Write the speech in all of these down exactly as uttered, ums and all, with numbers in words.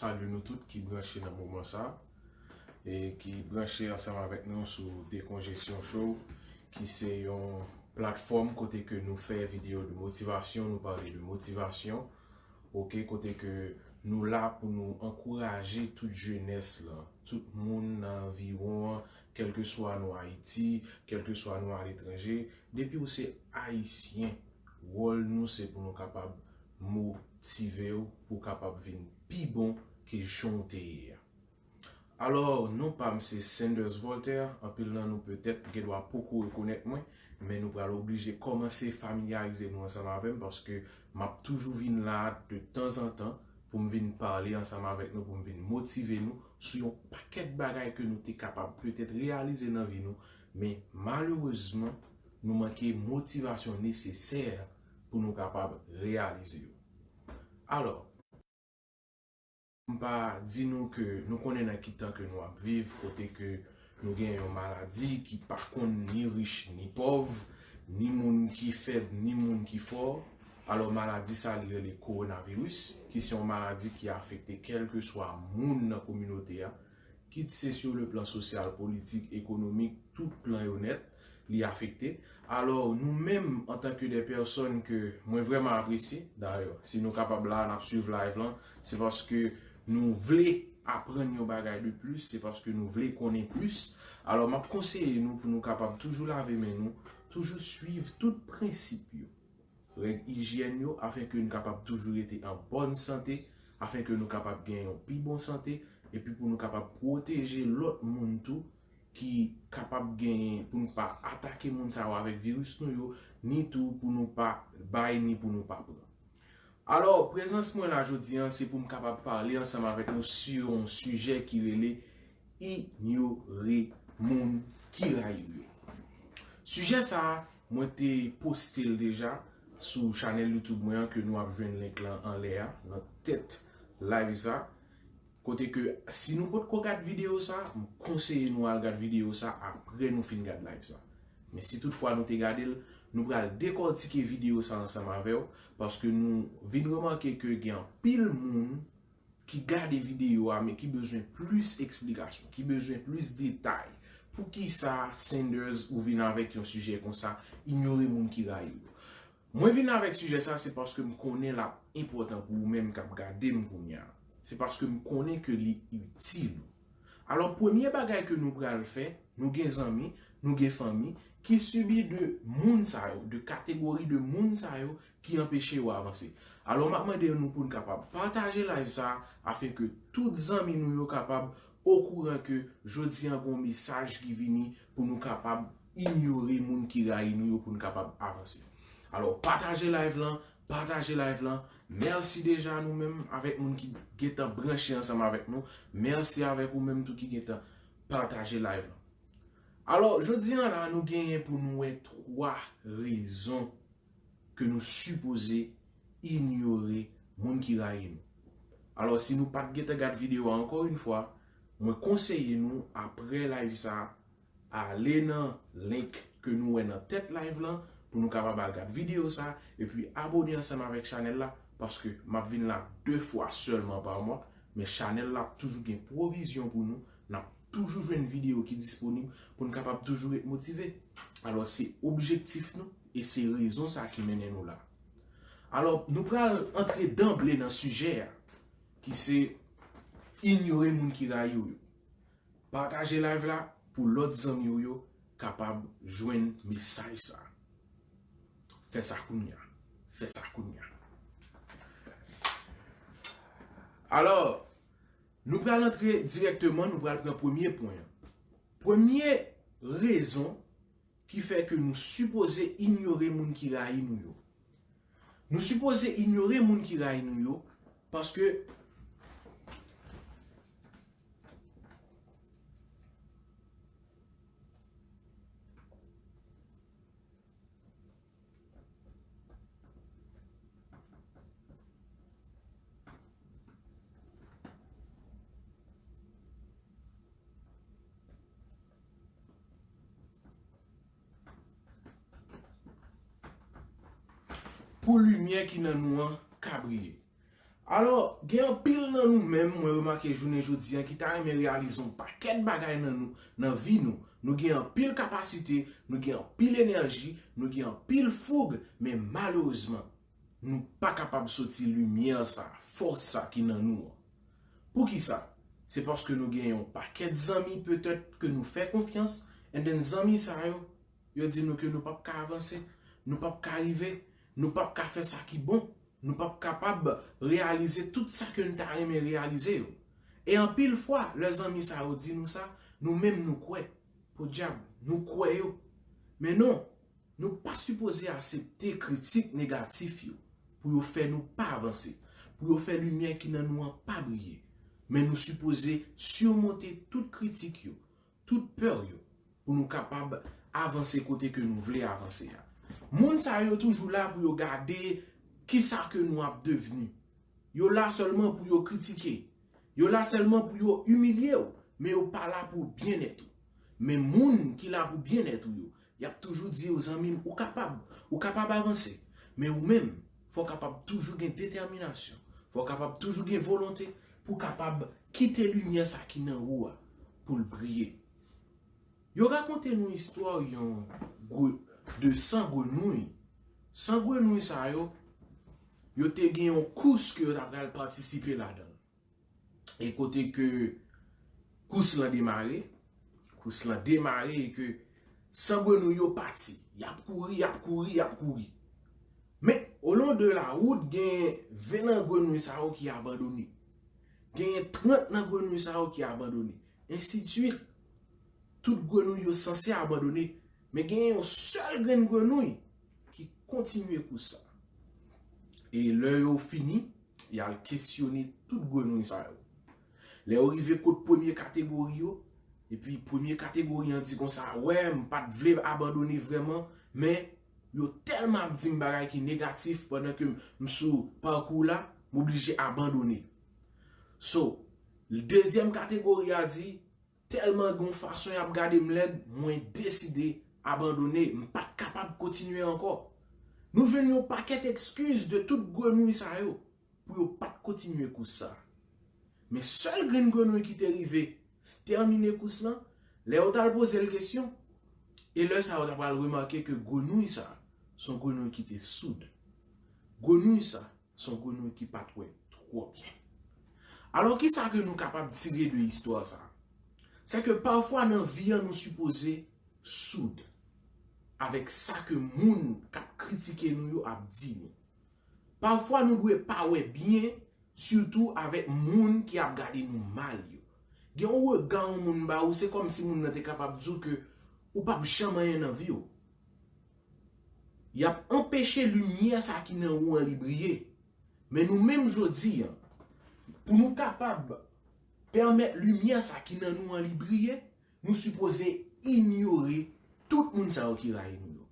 Salye nou tout ki branche nan moman sa e ki branche ansanm avèk nou sou Dekonjesyon Show, ki se yon platfòm kote ke nou fè videyo de motivasyon, nou pale de motivasyon, oke, kote ke nou la pou nou ankouraje tout jenès lan, tout moun nan anviwon an, kèlkeswa nou Ayiti, kèlkeswa nou aletranje, depi w se Ayisyen, wòl nou se pou nou kapab motive w pou w kapab vin pi bon ke jan w te ye a. Alò, non pa m se Sanders Voltaire, anpil nan nou petèt gen dwa poko rekonèt mwen, men nou pral oblije kòmanse familyarize nou ansanm avè m, paske m ap toujou vin la de tanzantan pou m vin pale ansanm avèk nou, pou m vin motive nou sou yon pakèt bagay ke nou te kapab petèt reyalize nan vi nou, men malerezman, nou manke motivasyon nesesè pou nou kapab reyalize yo. Alò, m pa di nou ke nou konnen nan ki tan ke nou ap viv, kote ke nou gen yon maladi ki pa konn ni rich ni pòv, ni moun ki fèb, ni moun ki fò. Alò, maladi sa, li rele kowonaviris, ki se yon maladi ki afekte kèlkeswa moun nan kominote a, kit se sur le plan sosyal, politik, ekonomik, tout plan yo nèt, li afekte. Alò, nou menm, antanke de pèsòn ke mwen vrèman apresye, dayè, si nou kapab la, n ap swiv live lan, se paske nou vle aprann yon bagay de plis, se paske nou vle konnen plis. Alò, m ap konseye nou pou nou kapab toujou lave men nou, toujou swiv tout prensip yo, règ ijyèn yo, afenke nou kapab toujou rete an bòn sante, afenke nou kapab gen yon pi bon sante, epi pou nou kapab pwoteje lòt moun tou ki kapab genyen, pou nou pa atake moun sa yo avèk viris nou yo, ni tou pou nou pa bay, ni pou nou pa pran. Alò, prezans mwen la jodi a, se pou m kapab pale ansanm avèk nou sou yon sijè ki rele inyore moun ki rayi w yo. Sijè sa a, mwen te poste l deja sou chanèl YouTube mwen an, ke nou ap jwenn link lan anlè a, nan tèt live sa. Kote ke, si nou potko gad videyo sa, m konseye nou al gad videyo sa apre nou fin gad live sa. Men si toutfwa nou te gade l, nou pral dekòtike videyo sa ansanm avè w, paske nou vin remake ke gen anpil moun ki gade videyo a, men ki bezwen plis eksplikasyon, ki bezwen plis detay. Poukisa, Sanders, ou vin avèk yon sijè konsa, inyore moun ki rayi w yo? Mwen vin avèk sijè sa, se paske m konnen l ap enpòtan pou ou menm k ap gade m kounye a. Se paske m konnen ke li itil ou. Alò, premye bagay ke nou pral fè, nou gen zanmi, nou gen fanmi, ki sibi de moun sa yo, de kategori de moun sa yo ki anpeche yo avanse. Alò, m ap mande nou pou n kapab pataje live sa, afenke tout zanmi nou yo kapab okouran ke jodi a gon mesaj ki vini pou nou kapab inyore moun ki rayi nou yo, pou n kapab avanse. Alò, pataje live lan, pataje live lan. Mèsi deja nou menm avèk moun ki gentan branche ansanm avèk nou. Mèsi avèk ou menm tou ki gentan pataje live lan. Alò, jodi a la, nou genyen pou nou wè twa rezon ke nou sipoze inyore moun ki rayi nou. Alò, si nou pa t gentan gad videyo a, ankò yon fwa, mwen konseye nou, apre live sa, ale nan link ke nou wè nan tèt live lan, pou nou kapab al gad videyo sa, epi abone ansanm avèk chanèl la, paske m ap vin la de fwa sèlman pa mwa, men chanèl la ap toujou gen pwovizyon pou nou, n ap toujou jwenn videyo ki disponib pou n kapab toujou ret motive. Alò, se objektif nou e se rezon sa ki mennen nou la. Alò, nou pral antre danble nan sijè a, ki se inyore moun ki rayi w yo. Pataje live la pou lòt zanmi w yo kapab jwenn mesaj sa. Fè sa kounye a. Fè sa kounye a. Alò, nou pral antre dirèkteman, nou pral pran premye pwen an. Premye rezon ki fè ke nou sipoze inyore moun ki rayi nou yo. Nou sipoze inyore moun ki rayi nou yo, paske pou limyè ki nan nou an ka briye. Alò, gen anpil nan nou menm, mwen remake jounen jodi an, ki ta renmen reyalize yon pakèt bagay nan nou, nan vi nou. Nou gen anpil kapasite, nou gen anpil enèji, nou gen anpil foug, men malerezman, nou pa kapab soti limyè sa, fòs sa ki nan nou an. Poukisa? Se paske nou gen yon pakèt zanmi petèt ke nou fè konfyans, and then zanmi sa yo, yo di nou ke nou p ap ka avanse, nou p ap ka rive, nou p ap ka fè sa ki bon, nou p ap kapab reyalize tout sa ke nou ta renmen reyalize yo. E anpil fwa, lè zanmi sa yo di nou sa, nou menm nou kwè. Podyab, nou kwè yo. Men non, nou pa sipoze aksepte kritik negatif yo pou yo fè nou pa avanse, pou yo fè limyè ki nan nou an pa briye. Men nou sipoze simonte tout kritik yo, tout pè yo, pou nou kapab avanse kote ke nou vle avanse a. Moun sa yo toujou la pou yo gade kisa ke nou ap devni. Yo la sèlman pou yo kritike. Yo la sèlman pou yo imilye w, men yo pa la pou byennèt ou. Men moun ki la pou byennèt ou yo, y ap toujou di w, zanmi m, ou kapab, ou kapab avanse. Men ou menm, fò w kapab toujou gen detèminasyon. Fò w kapab toujou gen volonte pou w kapab kite limyè sa ki nan ou a pou l briye. Yo rakonte nou istwa yon gwo, de san grenouy. San grenouy sa yo, yo te gen yon kous ke yo ta pral patisipe ladan l. E kote ke kous lan demare, kous lan demare e ke san grenouy yo pati. Y ap kouri, y ap kouri, y ap kouri. Men, olon de la wout, gen ven nan grenouy sa yo ki abandone. Gen trant nan grenouy sa yo ki abandone. Ensidswit. Tout grenouy yo sanse abandone, men gen yon sèl grenn grenouy ki kontinye kous sa. E lè yo fini, y al kesyone tout grenouy sa yo. Lè yo rive kot premye kategori yo, epi premye kategori an di konsa, wè, m pa t vle abandone vrèman, men yo tèlman ap di m bagay ki negatif pandan ke m sou pakou la, m oblije abandone. So, dezyèm kategori a di, tèlman gen yon fason y ap gade m lèd, mwen deside abandone, m pa t kapab kontinye ankò. Nou jwenn yon pakèt ekskiz de tout grenouy sa yo pou yo pa t kontinye kous sa. Men sèl grenn grenouy ki te rive tèmine kous lan, lè yo t al poze l kesyon, e lè sa yo ta pral remake ke grenouy sa, se yon grenouy ki te soud. Grenouy sa, se yon grenouy ki pa t wè twò byen. Alò, kisa ke nou kapab tire de istwa sa? Se ke pafwa nan vi an nou sipoze soud avèk sa ke moun k ap kritike nou yo ap di nou. Pafwa nou dwe pa wè byen, sitou avèk moun ki ap gade nou mal yo. Gen yon rega yon moun ba ou, se kòmsi moun nan te kapab di w ke ou p ap janm anyen nan vi w. Y ap anpeche limyè sa ki nan ou an li briye. Men nou menm jodi an, pou nou kapab pèmèt limyè sa ki nan nou an li briye, nou sipoze inyore tout moun sa yo ki rayi nou yo.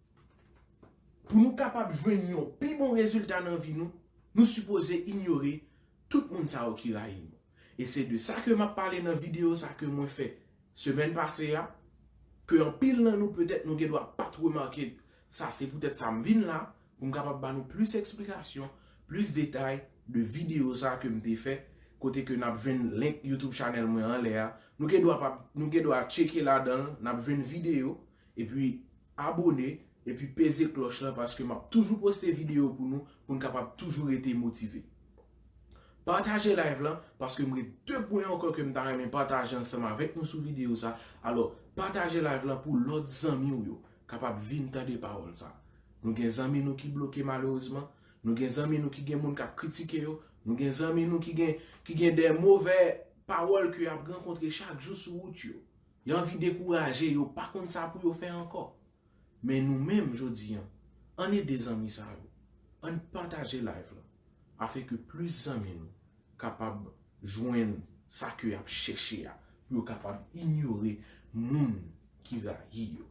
Pou nou kapab jwenn yon pi bon rezilta nan vi nou, nou sipoze inyore tout moun sa yo ki rayi nou. E se de sa ke m ap pale nan videyo sa ke mwen fè semèn pase a, ke anpil nan nou petèt nou gen dwa pa t remake sa, se poutèt sa m vin la, pou m kapab ba nou plis eksplikasyon, plis detay de videyo sa ke m te fè, kote ke n ap jwenn link YouTube channel mwen anlè a. Nou gen dwa pa, nou gen dwa tcheke ladan l, n ap jwenn videyo, epi abone, epi peze klòch lan paske m ap toujou poste videyo pou nou, pou n kapab toujou rete motive. Pataje live lan, paske m gen de pwen ankò ke m ta renmen pataje ansanm avèk nou sou videyo sa. Alò, pataje live lan pou lòt zanmi w yo kapab vin tande pawòl sa. Nou gen zanmi nou ki bloke malerezman, nou gen zanmi nou ki gen moun k ap kritike yo, nou gen zanmi nou ki gen, ki gen de movè pawòl ke y ap rankontre chak jou sou wout yo. Y anvi dekouraje, yo pa konn sa pou yo fè ankò. Men nou menm jodi an, ann ede zanmi sa yo. Ann pataje live lan, afin ke plis zanmi nou kapab jwenn sa ke y ap chèche a, pou yo kapab inyore moun ki rayi yo.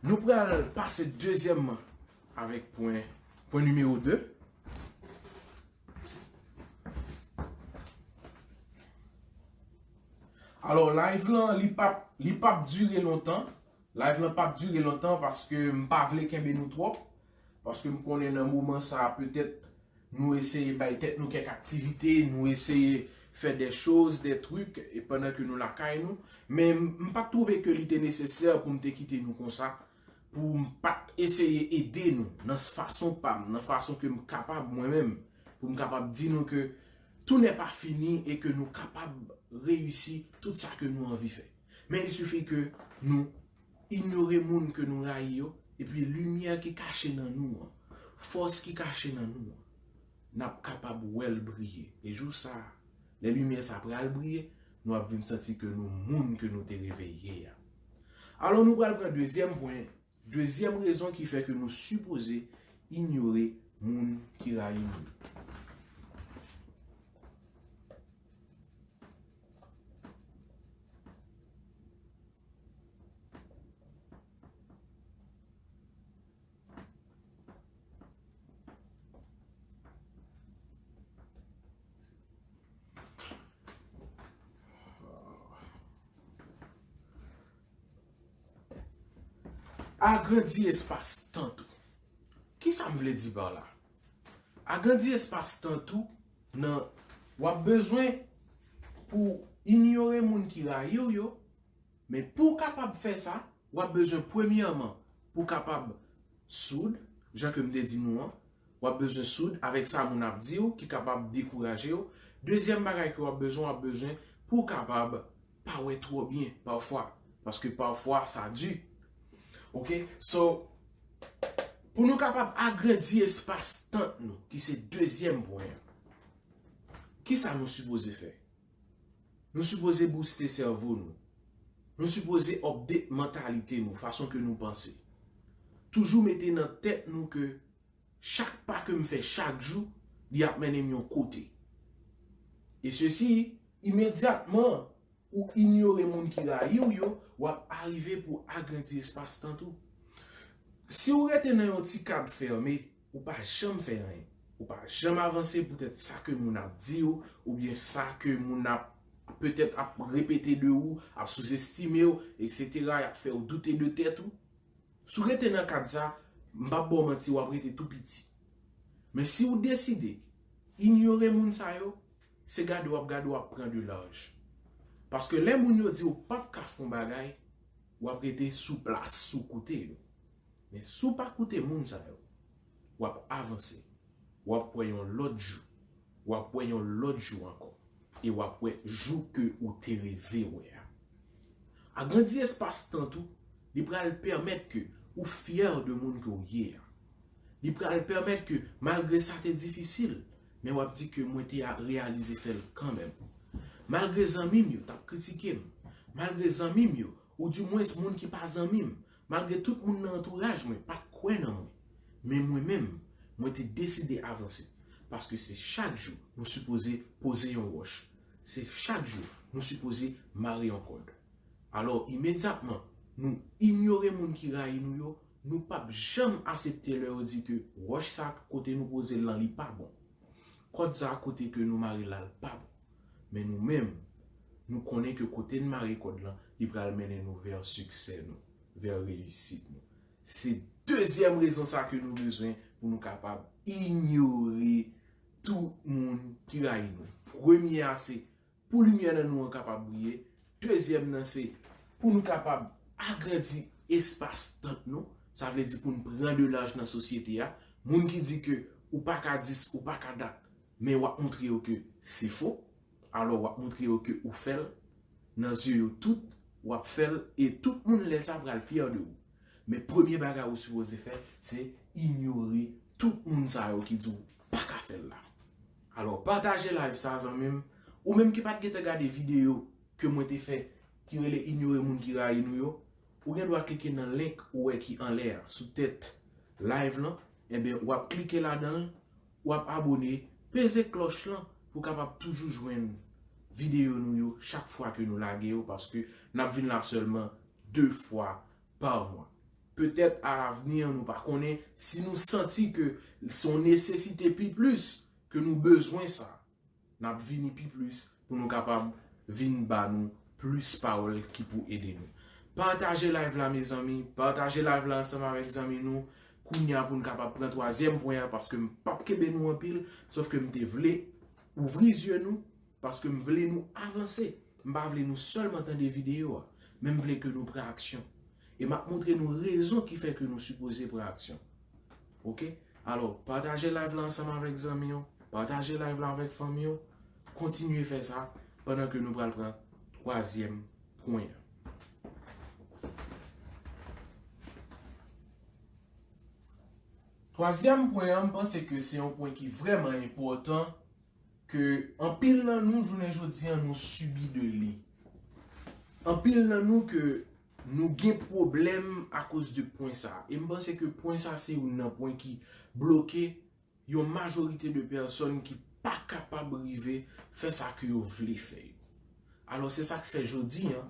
Nou pral pase dezyèmman avèk pwen, pwen nimewo de. Alò, live lan, li p ap, li p ap dire lontan. Live lan p ap dire lontan paske m pa vle kenbe nou twòp. Paske m konnen nan moman sa a, petèt, nou eseye bay tèt nou kèk aktivite, nou eseye fè de choz, de trik, e pandan ke nou lakay nou. Men m pa t twouve ke li te nesesè pou m te kite nou konsa, pou m pa t eseye ede nou nan fason pa m, nan fason ke m kapab mwen menm, pou m kapab di nou ke tout n'est pas fini e ke nou kapab reyisi tout sa ke nou anvi fè. Men il suffit ke nou inyore moun ke nou rayi yo, epi limyè ki kache nan nou an, fòs ki kache nan nou an, n ap kapab wè l briye. E jou sa a, lè limyè sa pral briye, nou ap vin santi ke nou moun ke nou te reve ye a. Alò, nou pral pran dezyèm pwen, dezyèm rezon ki fè ke nou sipoze inyore moun ki rayi nou. Agrandi espas tan tou. Kisa m vle di pa la? Agrandi espas tan tou nan w ap bezwen pou inyore moun ki rayi w yo, men pou w kapab fè sa, w ap bezwen premyèman pou w kapab soud, jan ke m te di nou an, w ap bezwen soud avèk sa moun ap di w ki kapab dekouraje w. Dezyèm bagay ke w ap bezwen, w ap bezwen pou w kapab pa wè twò byen pafwa, paske pafwa sa di. Oke? So, pou nou kapab agrandi espas tant nou, ki se dezyèm pwen an, kisa nou sipoze fè? Nou sipoze booste sèvo nou. Nou sipoze update mantalite nou, fason ke nou panse. Toujou mete nan tèt nou ke chak pa ke m fè chak jou, li ap mennen m yon kote. E sesi, imedyatman ou inyore moun ki rayi w yo, w ap arive pou agrandi espas tan tou. Si w rete nan yon ti kad fèmen, ou pa janm fè anyen. Ou pa janm avanse poutèt sa ke moun ap di w, oubyen sa ke moun ap, petèt ap repete de ou, ap souzestime w, etsetera, y ap fè w doute de tèt ou. Si w rete nan kad sa, m p ap ba w manti, w ap rete tou piti. Men si w deside inyore moun sa yo, se gade w ap gade w ap pran de laj. Paske lè moun yo di w p ap ka fè yon bagay, w ap rete sou plas, sou kote yo. Men si w pa koute moun sa yo, w ap avanse. W ap wè yon lòt jou. W ap wè yon lòt jou ankò. E w ap wè jou ke ou te reve wè a. Agrandi espas tan tou, li pral pèmèt ke ou fyè de moun ke w ye a. Li pral pèmèt ke, malgre sa te difisil, men w ap di ke mwen te a-, reyalize fè l kanmenm. Malgre zanmi m yo t ap kritike m, malgre zanmi m yo, oudimwens moun ki pa zanmi m, malgre tout moun nan antouraj mwen pa t kwè nan mwen, men mwen menm, mwen te deside avanse. Paske se chak jou nou sipoze poze yon wòch. Se chak jou nou sipoze mare yon kòd. Alò, imedyatman, nou inyore moun ki rayi nou yo, nou p ap janm aksepte lè yo di ke wòch sa kote nou poze l lan, li pa bon. Kòd sa kote ke nou mare la, l pa bon. Men nou menm, nou konnen ke kote n mare kòd lan, li pral mennen nou vè siksè nou, vè reyisit nou. Se dezyèm rezon sa ke nou bezwen pou nou kapab inyore tout moun ki rayi nou. Premye a se pou limyè nan nou an kapab briye. Dezyèm nan se pou nou kapab agrandi espas tant nou. Sa vle di pou n pran de laj nan sosyete a. Moun ki di ke ou pa ka di s, ou pa ka dat, men w ap montre yo ke se fo. Alò w ap montre yo ke ou fè l. Nan zye yo tout, w ap fè l e tout moun lè sa pral fyè de ou. Men premye bagay ou sipoze fè, se inyore tout moun sa yo ki di w pa ka fè l la. Alò, pataje live sa, zanmi m. Ou menm ki pa t gentan gade videyo ke mwen te fè, ki rele Inyore moun ki rayi nou yo, ou gen dwa klike nan link ou wè ki anlè a, sou tèt live lan. Enben, w ap klike ladan l, w ap abone, peze klòch lan pou w kapab toujou jwenn videyo nou yo chak fwa ke nou lage yo, paske n ap vin la sèlman de fwa pa mwa. Petèt alavni, nou pa konnen, si nou santi ke se yon nesesite pi plis, ke nou bezwen sa, n ap vini pi plis pou nou kapab vin ba nou plis pawòl ki pou ede nou. Pataje live la, mezanmi. Pataje live la ansanm avèk zanmi nou. Kounye a pou n kapab pran twazyèm pwen an, paske m p ap kenbe nou anpil, sòf ke m te vle ouvri zye nou, paske m vle nou avanse. M pa vle nou sèlman tande videyo a, men m vle ke nou pran aksyon. E m ap montre nou rezon ki fè ke nou sipoze pran aksyon. Oke? Alò, pataje live la ansanm avèk zanmi w, pataje live la avèk fanmi w, kontinye fè sa pandan ke nou pral pran twazyèm pwen an. Twazyèm pwen an, m panse ke se yon pwen ki vrèman enpòtan, ke anpil nan nou, jounen jodi an, nou sibi de li. Anpil nan nou ke nou gen pwoblèm akoz de pwen sa. E m panse ke pwen sa se youn nan pwen ki bloke yon majorite de pèsòn ki pa kapab rive fè sa ke yo vle fè yo. Alò, se sa k fè jodi an,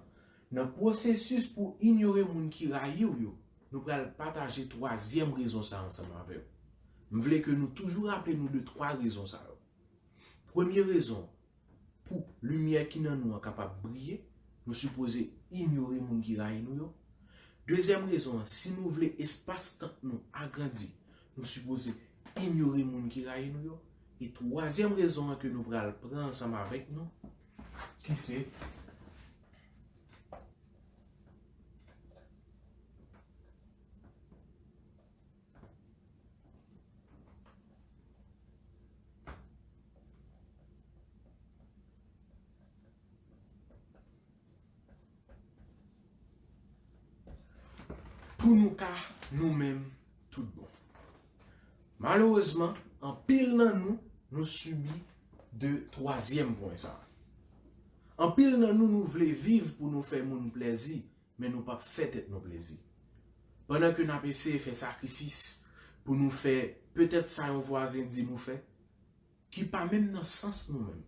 nan pwosesis pou inyore moun ki rayi w yo, nou pral pataje twazyèm rezon sa ansanm avè w. M vle ke nou toujou raple nou de twa rezon sa yo. Premye rezon, pou limyè ki nan nou an kapab briye, nou sipoze inyore moun ki rayi nou yo. Dezyèm rezon an, si nou vle espas tant nou agrandi, nou sipoze inyore moun ki rayi nou yo. E twazyèm rezon an ke nou pral pran ansanm avèk nou, ki se pou nou ka nou menm tout bon. Malerezman, anpil nan nou, nou sibi de twazyèm pwen sa. Anpil nan nou, nou vle viv pou nou fè moun plèzi, men nou p ap fè tèt nou plezi. Pandan ke n ap eseye fè sakrifis pou nou fè petèt sa yon vwazen di nou fè, ki pa menm nan sans nou menm,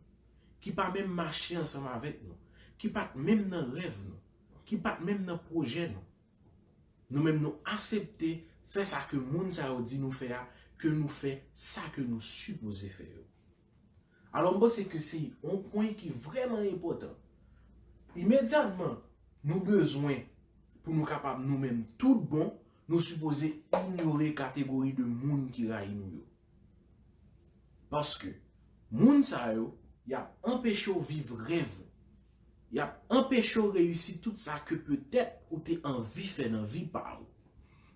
ki pa menm mache ansanm avèk nou, ki pa t menm nan rèv nou, ki pa t menm nan pwojè nou. Nou menm nou aksepte fè sa ke moun sa yo di nou fè a, ke nou fè sa ke nou sipoze fè yo. Alò, m panse ke se yon pwen ki vrèman enpòtan. Imedyatman, nou bezwen pou nou kapab nou menm tout bon, nou sipoze inyore kategori de moun ki rayi nou yo. Paske moun sa yo, y ap anpeche w viv rèv ou. Y ap anpeche w reyisi tout sa ke petèt ou te anvi fè nan vi pa ou.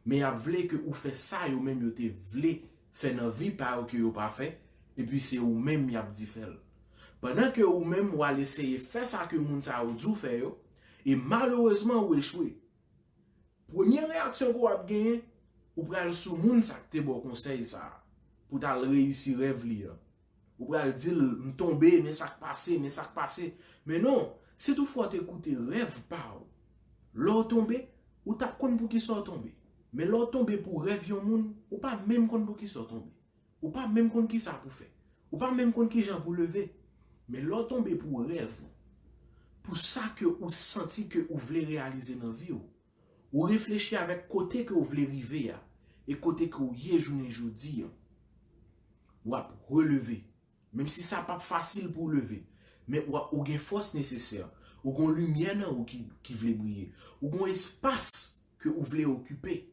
Men y ap vle ke ou fè sa yo menm yo te vle fè nan vi pa yo ke yo pa fè, epi se ou menm y ap di fè l. Pandan ke ou menm w al eseye fè sa ke moun sa yo di w fè yo, e malerezman ou echwe. Premye reyaksyon ke w ap genyen, ou pral sou moun sa k te ba w konsèy sa a, pou w t al reyisi rèv li an. Ou pral di l, "M tonbe, men sa k pase, men sa k pase." Men non, si toutfwa w te koute rèv pa w, lè w tonbe, ou t ap konn poukisa w tonbe. Men lè w tonbe pou rèv yon moun, ou pa menm konn poukisa w tonbe. Ou pa menm konn kisa pou fè. Ou pa menm konn kijan pou leve. Men lè w tonbe pou rèv ou, pou sa ke ou santi ke ou vle reyalize nan vi w, ou reflechi avèk kote ke ou vle rive a, e kote ke ou ye jounen jodi an, w ap releve. Menm si sa p ap fasil pou w leve, men w ap, ou gen fòs nesesè, ou gen limyè nan ou ki, ki vle briye, ou gen espas ke ou vle okipe,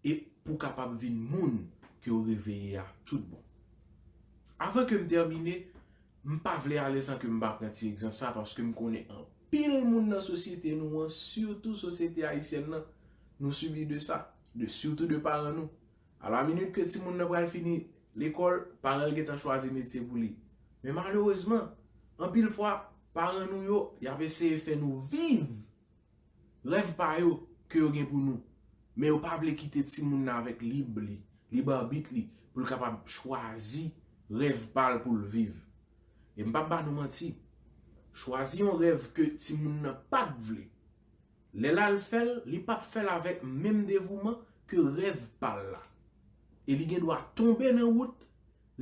e pou w kapab vin moun ke w reve ye a tout bon. Avan ke m tèmine, m pa vle ale san ke m pa pran ti egzanp sa, paske m konnen anpil moun nan sosyete nou an, sitou sosyete ayisyèn nan, nou sibi de sa, de, sitou de paran nou. A la minit ke timoun nan pral fini lekòl, paran l gentan chwazi metye pou li. Men malerezman, anpil fwa, paran nou yo, y ap eseye fè nou viv rèv pa yo ke yo gen pou nou. Men yo pa vle kite timoun nan avèk lib li, lib abit li, pou l kapab chwazi rèv pa l pou l viv. E m p ap ba nou manti, chwazi yon rèv ke timoun nan pa t vle, lè l al fè l, li p ap fè l avèk menm devouman ke rèv pa l la. E li gen dwa tonbe nan wout.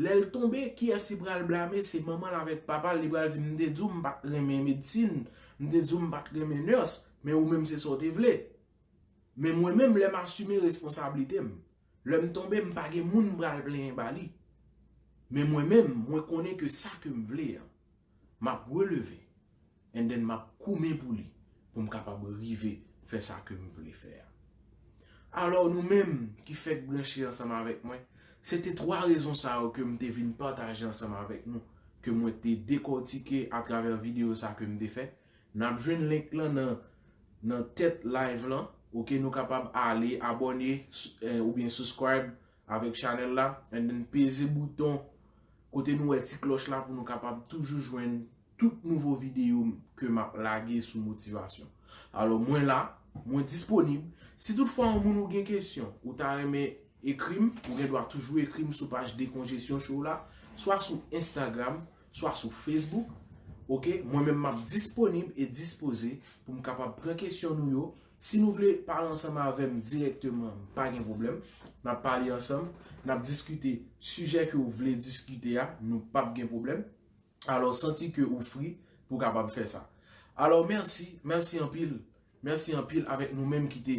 Lè l tonbe, kiyès li pral blame? Se manman l avèk papa l. Li pral di, "M te di w m pa t renmen medsin, m te di w m pa t renmen nurse, men ou menm se sa w te vle." Men mwen menm, lè m asime responsablite m, lè m tonbe, m pa gen moun m pral plenyen ba li. Men mwen menm, mwen konnen ke sa ke m vle an, m ap releve, and then m ap goumen pou li, pou m kapab rive fè sa ke m vle fè a. Alò, nou menm ki fèk branche ansanm avèk mwen, se te twa rezon sa yo ke m te vin pataje ansanm avèk nou, ke mwen te dekòtike atravè videyo sa ke m te fè. N ap jwenn link lan nan, nan tèt live lan. Ok, nou kapab ale abòne s- eh, oubyen subscribe avèk chanèl la, and then peze bouton kote nou wè ti klòch la pou nou kapab toujou jwenn tout nouvo videyo ke m ap lage sou motivasyon. Alò, mwen la, mwen disponib. Si toutfwa yon moun ou gen kesyon, ou ta renmen ekri m, ou gen dwa toujou ekri m sou paj Dekonjesyon Show la, swa sou Instagram, swa sou Facebook. Ok, mwen menm m ap disponib e dispoze pou m kapab pran kesyon nou yo. Si nou vle pale ansanm avè m dirèkteman, pa gen pwoblèm. N ap pale ansanm, n ap diskite sijè ke w vle diskite a, nou p ap gen pwoblèm. Alò, santi ke ou free pou w kapab fè sa. Alò, mèsi, mèsi anpil. Mèsi anpil avèk nou menm ki te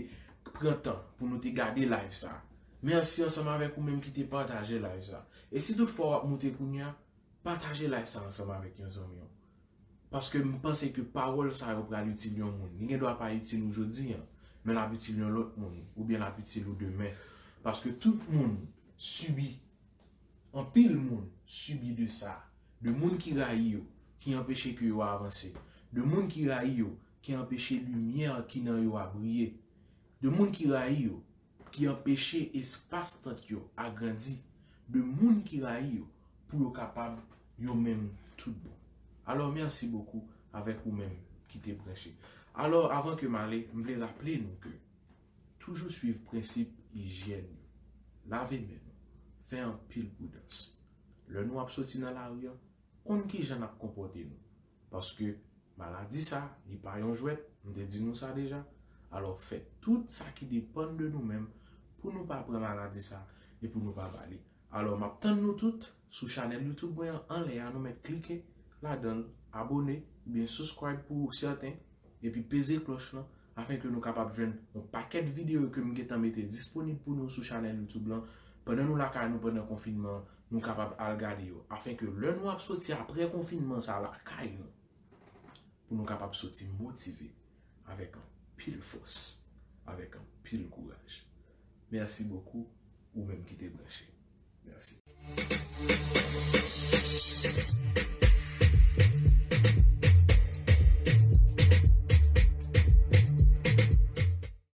pran tan pou nou te gade live sa. Mèsi ansanm avèk ou menm ki te pataje live sa. E si toutfwa w ap moute kounye a, pataje live sa ansanm avèk yon zanmi w. Paske m panse ke pawòl sa yo pral itil yon moun. Li gen dwa pa itil ou jodi an, men l ap itil yon lòt moun, oubyen l ap itil ou demen. Paske tout moun sibi, anpil moun sibi de sa. De moun ki rayi yo, ki anpeche ke yo avanse. De moun ki rayi yo, ki anpeche limyè ki nan yo a briye. De moun ki rayi yo, ki anpeche espas tant yo a grandi. De moun ki rayi yo, pou yo kapab yo menm tout bon. Alò, mèsi bokou avèk ou menm ki te branche. Alò, avan ke m ale, m vle raple nou ke toujou swiv prensip ijyèn yo. Lave men nou. Fè anpil pridans. Lè nou ap soti nan lari an, konn kijan n ap konpòte nou. Paske maladi sa, li pa yon jwèt, m te di nou sa deja. Alò, fè tout sa ki depann de nou menm pou nou pa pran maladi sa e pou nou pa ba li. Alò, m ap tann nou tout sou chanèl YouTube mwen an, anlè a, nou mèt klike ladan l, abòne, oubyen subscribe pou sèten, epi peze klòch lan, afenke nou kapab jwenn yon pakèt videyo ke m gentan mete disponib pou nou sou chanèl YouTube lan. Pandan nou lakay nou, pandan konfinman an, nou kapab al gade yo. Afenke lè nou ap soti apre konfinman sa lakay nou, pou nou kapab soti motive avèk anpil fòs, avèk anpil kouraj. Mèsi bokou, ou menm ki te branche. Mèsi.